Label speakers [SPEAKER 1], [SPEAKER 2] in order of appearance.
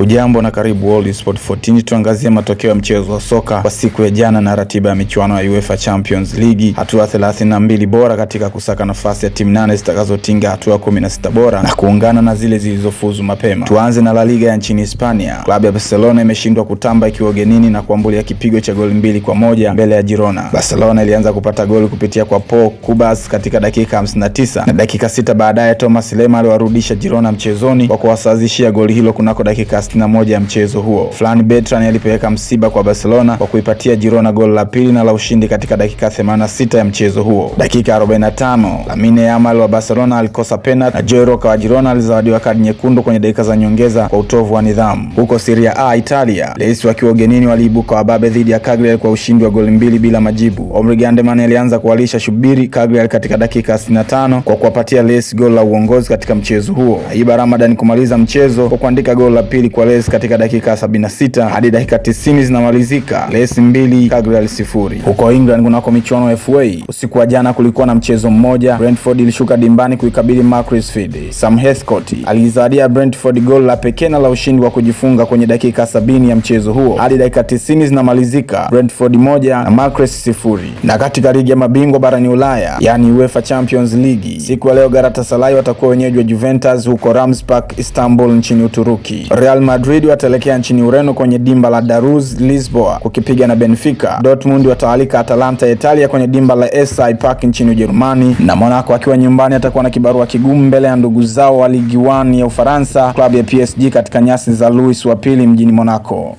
[SPEAKER 1] Ujambo na karibu World Sport 14. Tuangazie matokeo ya mchezo wa soka kwa siku ya jana na ratiba ya michuano ya UEFA Champions League hatua 32 bora katika kusaka nafasi ya timu 8 zitakazotinga hatua 16 bora na kuungana na zile zilizofuzu mapema. Tuanze na La Liga ya nchini Hispania. Klabu ya Barcelona imeshindwa kutamba ikiwa ugenini na kuambulia kipigo cha goli 2-1 mbele ya Girona. Barcelona ilianza kupata goli kupitia kwa Paul Cubas katika dakika 59 na dakika 6 baadaye Thomas Lemar aliwarudisha Girona mchezoni kwa kuwasawazishia goli hilo kunako dakika 61 ya mchezo huo. Fran Beltran alipeleka msiba kwa Barcelona kwa kuipatia Girona goli la pili na la ushindi katika dakika 86 ya mchezo huo. Dakika 45 Lamine Yamal wa Barcelona alikosa penalti na Joe Roca wa Girona alizawadiwa kadi nyekundu kwenye dakika za nyongeza kwa utovu wa nidhamu. Huko Serie A Italia, Lecce wakiwa ugenini waliibuka wababe dhidi ya Cagliari kwa ushindi wa goli 2 bila majibu. Omri Gandeman alianza kuwalisha shubiri Cagliari katika dakika 65 kwa kuwapatia Lecce goli la uongozi katika mchezo huo. Iba Ramadan kumaliza mchezo kwa kuandika goli la pili kwa Lecce katika dakika 76 hadi dakika 90 zinamalizika Lecce 2 Cagliari 0. Huko England kunako michuano ya FA usiku wa jana kulikuwa na mchezo mmoja. Brentford ilishuka dimbani kuikabili Macclesfield. Sam Heathcote aliizawadia Brentford goli la pekee na la ushindi wa kujifunga kwenye dakika 70 ya mchezo huo hadi dakika 90 zinamalizika Brentford 1 na Macclesfield 0. Na katika ligi ya mabingwa barani Ulaya yani UEFA Champions League siku ya leo Galatasaray watakuwa wenyeji wa Juventus huko Rams Park Istanbul nchini Uturuki. Real Madrid wataelekea nchini Ureno kwenye dimba la Daruz Lisboa kukipiga na Benfica. Dortmund wataalika Atalanta ya Italia kwenye dimba la SI Park nchini Ujerumani, na Monaco akiwa nyumbani atakuwa na kibarua kigumu mbele ya ndugu zao wa Ligue 1 ya Ufaransa, klabu ya PSG katika nyasi za Louis wa pili mjini Monaco.